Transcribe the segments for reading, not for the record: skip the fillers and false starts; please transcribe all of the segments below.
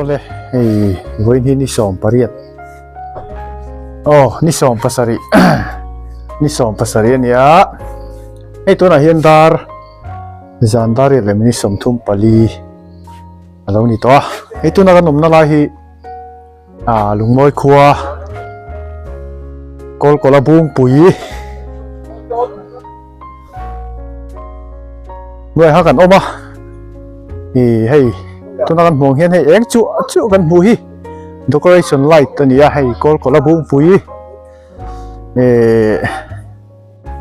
Awle hei vawiin hi ni 18 aw ni 17 ni 17 a ni a hei tunah hian dar zan dar riat leh minute 34 a lo ni tawh a hei tuna kan awmna lai hi Ah lungmawi khua kawlkawla bungpui hnuai kha kan awm a ih hei tuna kan hmuh ang hian hei eng chu chu kan hmuh hi decoration light a ni a hei kawlkawla bungpui eh.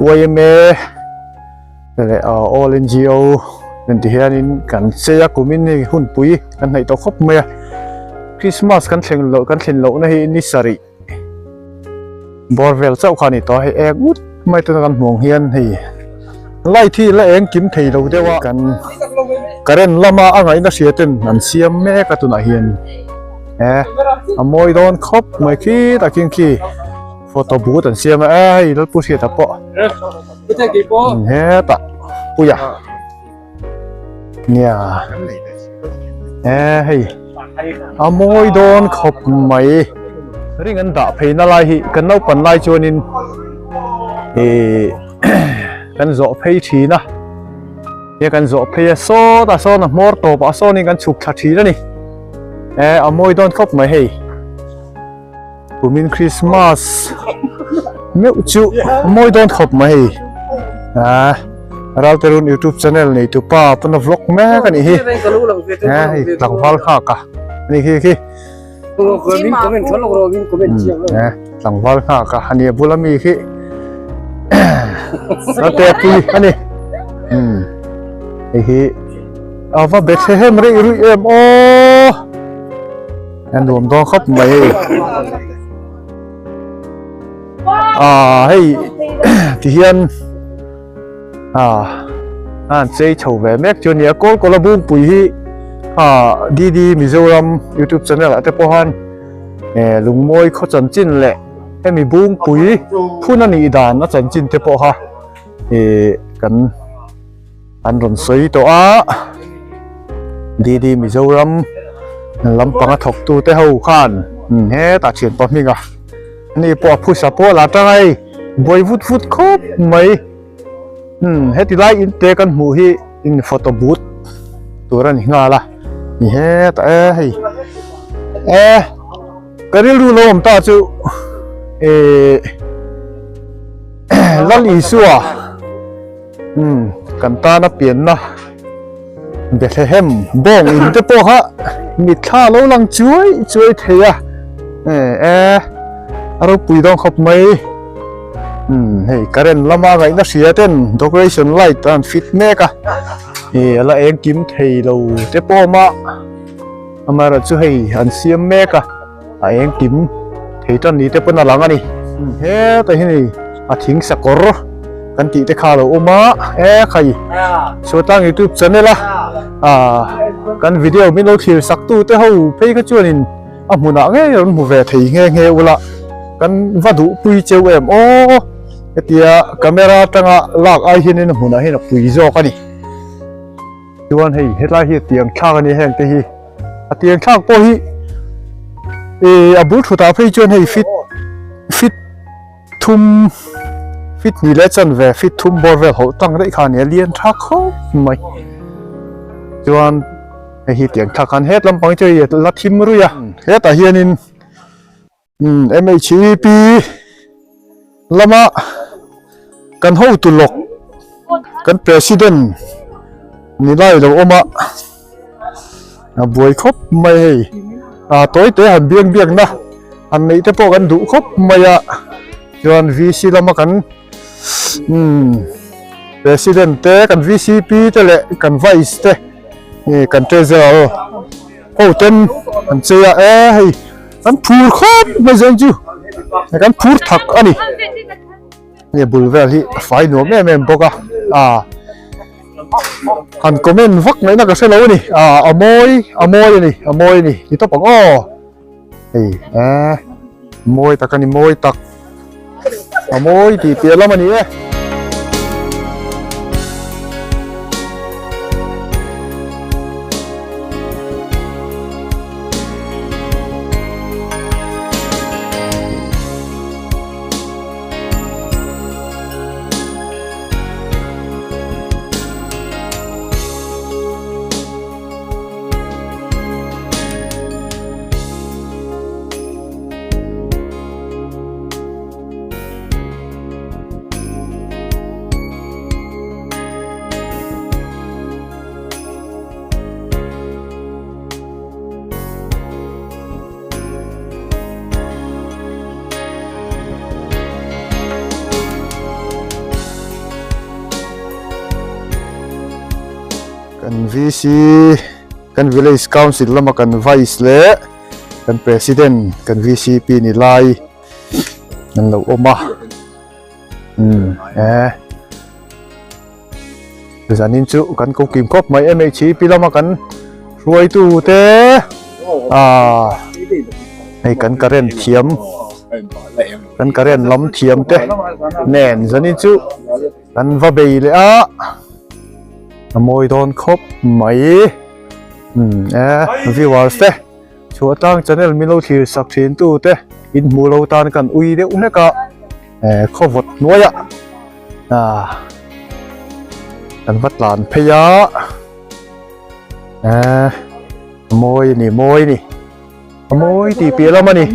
Yma leh All NGO nen ti hianin kan chei a kumin hei hunpui kan hnaih tawh khawp mai a Christmas kan thleng loh kan thlen lohna hi ni sarih bawr vel chauh kha a ni tawh a hei eng ut mai tuna kan hmuh ang hian hei light hi la eng kim thei lo deuh a kan current lama a ngaihna hria ten an siam mek a tunah hian e a mawi dawn khawp mai khi takin khi. Photo booth an siam a e hei Lalpu Hriata pawh hetah puia nia e hei a mawi dawn khawp mai ring an dah phei na lai hi kan naupan lai chuanin ih kan zawh phei thin a he kan zawh phei a sawtah sawn a hmawr tawpah sawnin kan chhuk thla thin a ni e a mawi dawn khawp mai hei. Kumin Christmas meuh chu mawi dawn khawp mai hei ah Ralterun YouTube channel nei tu pa pawn a vlog mek a nih hi eh hei tlangval nghak a a ni khi khi eh tlangval nghak a a ni a bula mi khi Ralte pui a ni um hei hi a va Bethlehem rei rui em aw. A nuam dawn khawp mai hei ah hei ti hian ah a an chei chho ve mek chu a nia kawlkawla bungpui hi ah D D Mizoram youtube channel ah te pawh han eh lungmawi khaw chanchin leh hemi bungpui phun a nih dan a chanchin te pawh kha eh kan. An rawn sawi tawh a, DD Mizoram lampanga thawktu te ho khan hetah thianpa hming a ani pawh a phusa pawh la tang a hei buai vut vut khawp mai umm heti lai in te kan hmuh hi in photo booth tur a ni nghal a ni hetah e hei e ka rilru lo awm ta chu ehh Lal Isua. Umm kan tana pianna Bethlehem bawng in te pawh kha mitthla lo lang chuai chuai thei a e e a ropui dawn khawp mai umm hei current lama ngaihna hria ten decoration light an fit mek a e a la eng kim thei lo te pawh awm a amaherawhchu chu hei an siam mek a. A eng kim thei tan ni te pawn a lang a ni. Hetah hian hei a thing sakawr kan tih te kha a lo awm a e khai Sawtlang youtube channel a ah kan video min lo thlir sak tu te ho phei kha chuanin a hmunah ngei rawn hmu ve thei nghe nghe ula kan va duh pui cheu em aw hetia camera atanga lak ai hianin a hmunah hian a pui zawk a ni chuan hei hetlai hi tiang thlak a ni heng te hi. A tiang thlak pawh hi ih a bul thutah phei chuan hei fit fit thum fit hnih leh chanve fit thum bawr vel hauh tang daih kha a ni a lian tha khawp mai chuan hei hi tiang thlak khan het lampang chu hei la thim ruih a hetah hianin MHEP lama kan hotu lawk kan president ni lai lo awm a a buai khawp mai hei a tawi te han biak biak na han neih te pawh kan duh khawp mai a chuan VC lama kan umm president te kan VCP te leh kan vice te kan treasurer ho ten an chei a e hei. Kan phur khawp mai zawng chu kan phur thak a ni hei bul vel hi a fai nuam em em bawk a ah han comment vak ngaihna ka hrelo a ni ah a mawi a mawi a ni a mawi a ni ti tawp ang aw hei eh mawi tak a ni mawi tak a mawi tih piah lam a ni e. Kan VC, kan Village Council lama kan Vice leh kan President, kan VCP ni lai an lo awm a. Umm e. Zanin chu kan ko kim khawp mai MHP lama kan hruaitu te ah hei kan current thiam kan current lam thiam te nen zanin chu Kan va bei leh a, a mawi dawn khawp mai. Umm e viewers te chhuah tlang channel min lo thlir sak thin tu te in hmuh lo tan kan ui deuh hlek a e khawvawt hnuai ah ah kan va tlan phei a e a mawi a ni mawi a ni a mawi tih piah lam a ni.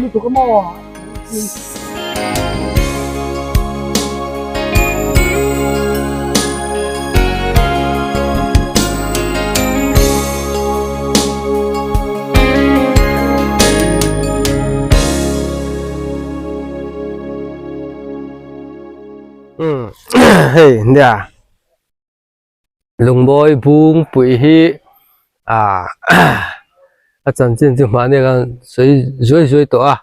Hei nia Lungmawi bung pui hi ah a chanchin chu mahni khan sawi zuai zuai tawh a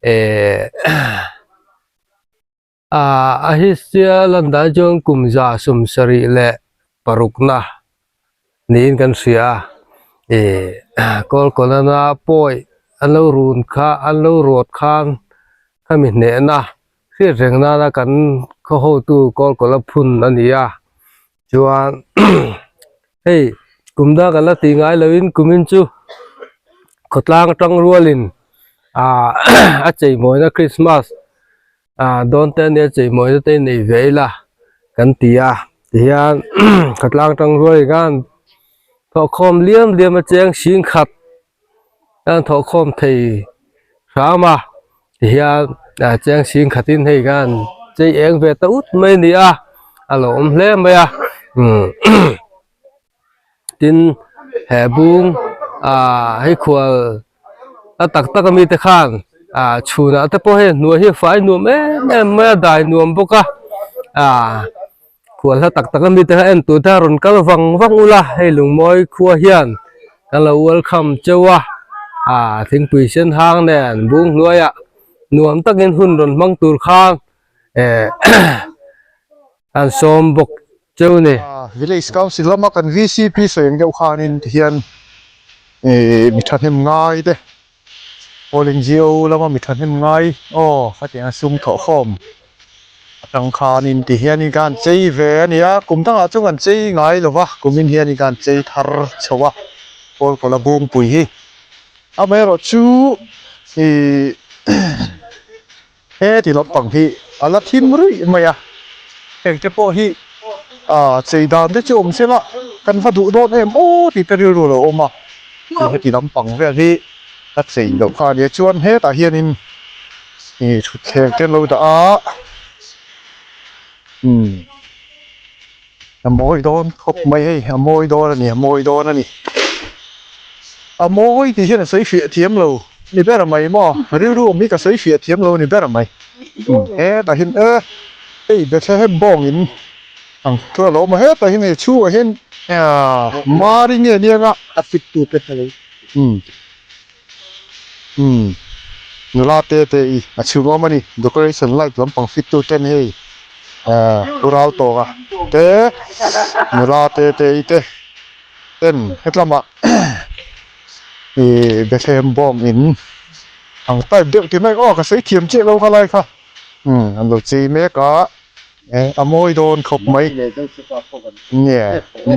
eh ah a history a lan dan chuan kum za sum sarih leh parukna niin kan hria a ih kawlkawnana pawi an lo run kha an lo rawt khan khami hnehna hriat reng nana kan khaw hotu kawlkawla phun a ni a chuan hei kum dang kan la tih ngai loin kumin chu khawtlang atang rualin ah a cheimawina krismas ah dawn te ania cheimawina te nei ve ila kan ti a tihian khawtlang atang rualin khan thawhkhawm liam liam a cheng sing khat. An thawhkhawm thei hram a tihian ah chiang sing khatin hei khan chei eng ve ta ut mai a ni a a lo awm hle mai a umm tin he bung ah hei khual a tak tak ami te khan ah chhunah te pawh hei hnuai hi fai nuam em em mai a dai nuam bawk a ah Khual hla tak tak ami te kha en tur te a rawn kal vang vang ula hei lungmawi khua hian kan lo welcome cheu a ah thingpui sen hang nen bung hnuaiah nuam takin hun rawn hmang tur khan eh an sawm bawk cheu a ni. Village Council lama kan VCP sawi ang deuh khanin tihian ih mi thahnem ngai te Pawl NGO lama mi thahnem ngai aw khatiang a sum thawhkhawm atang khanin ti hianin ka han chei ve a ni a, kum dangah chuan kan chei ngai lo va, kumin hianin ka han chei thar chho a, pawl kawla bungpui hi amaherawh chu ih He ti lampang hi a la thim ruih mai a, heng te pawh hi ah chei dan te chu awm sela kan va duh dawn em aw tih te rilru a lo awm a, heti lampang vel hi a chei loh kha a nia chuan hetah hianin ih thutthleng te an lo dah a umm a mawi dawn khawp mai hei a mawi dawn a ni a mawi dawn a ni a mawi tih hian a sawi fiah thiam lo ni ber mai maw rilru awm hi ka sawi fiah thiam lo ni ber mai hetah hian e hei Bethlehem bawngin ang chu a lo awm a hetah hian hei chhungah hian mari nge nia a fit tu te umm umm nula te te i a chhung awm a ni decoration light lampang fit tu ten hei ahh pu ral tawk a te nula te te i te ten hetlamah ihh Bethlehem bawng in ang type deuh ti mai aw ka sawi thiam chiah lo kha lai kha umm an lo chei mek a eh a mawi dawn khawp mai nge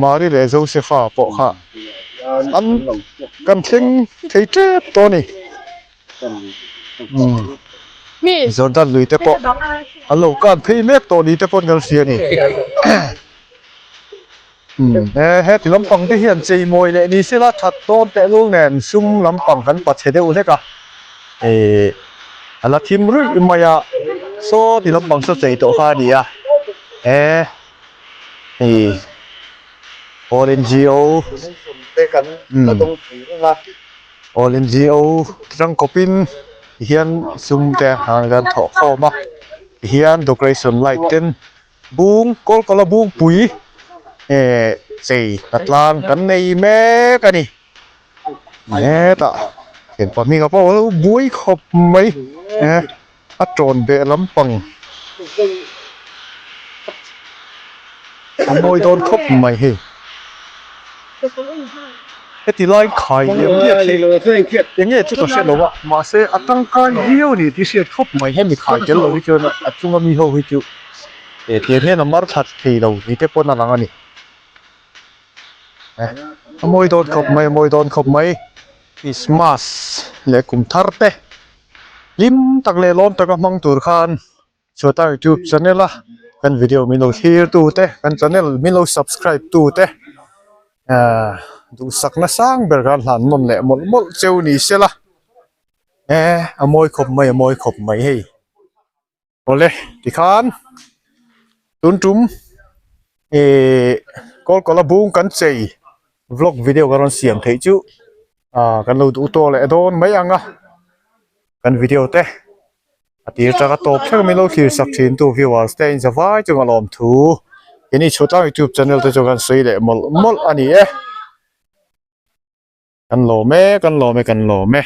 Mari leh Josepha pawh kha an kan thleng thei tep tawh a ni umm Jordan lui te pawh an lo kan phei mek tawh ni te pawh kan hria a ni umm he heti lampang te hian chei mawi leh ni sela that dawn tehlul nen sum lampang kan pa chhe deuh hlek a ihh a la thim ruih mai a saw ti lampang saw chei tawh kha a ni a he hei all NGO all NGO tangkawpin tihian sum te an thawh khawm a tihian decoration light ten bung kawlkawla bungpui. Eh chei hnatlang kan nei mek a ni hetah thianpa hming a pawh a lo buai khawp mai eh a tawn beh lampang a mawi dawn khawp mai hei heti lai khai liam liam hi eng nge chu ka hre lo a mahse a tangkai viau a ni tih hriat khawp mai hemi khai tel lo hi chuan a chunga mi ho hi chu. He thir hian a mar that thei lo ni te pawn a lang a ni. A mawi dawn khawp mai, a mawi dawn khawp mai. Christmas leh kum thar te hlim tak leh lawm taka hmang tur khan chhuata youtube channel a kan video min lo thlir tu te, kan channel min lo subscribe tu te ahh duhsakna sang ber khan hlan nawn leh mawlh mawlh cheu ni sela eh a mawi khawp mai, a mawi khawp mai hei. Awle tikhan tun tum ihh kawlkawla bung kan chei vlog video ka rawn siam theih chu ah kan lo duh tawh leh dawn mai ang a kan video te a tir taka tawp thleng min lo thlir sak thin tu viewers te in zavai chunga lawm thu keini chhuatlang youtube channel te chu kan sawi leh mawlh mawlh a ni e kan lawm e kan lawm e kan lawm e.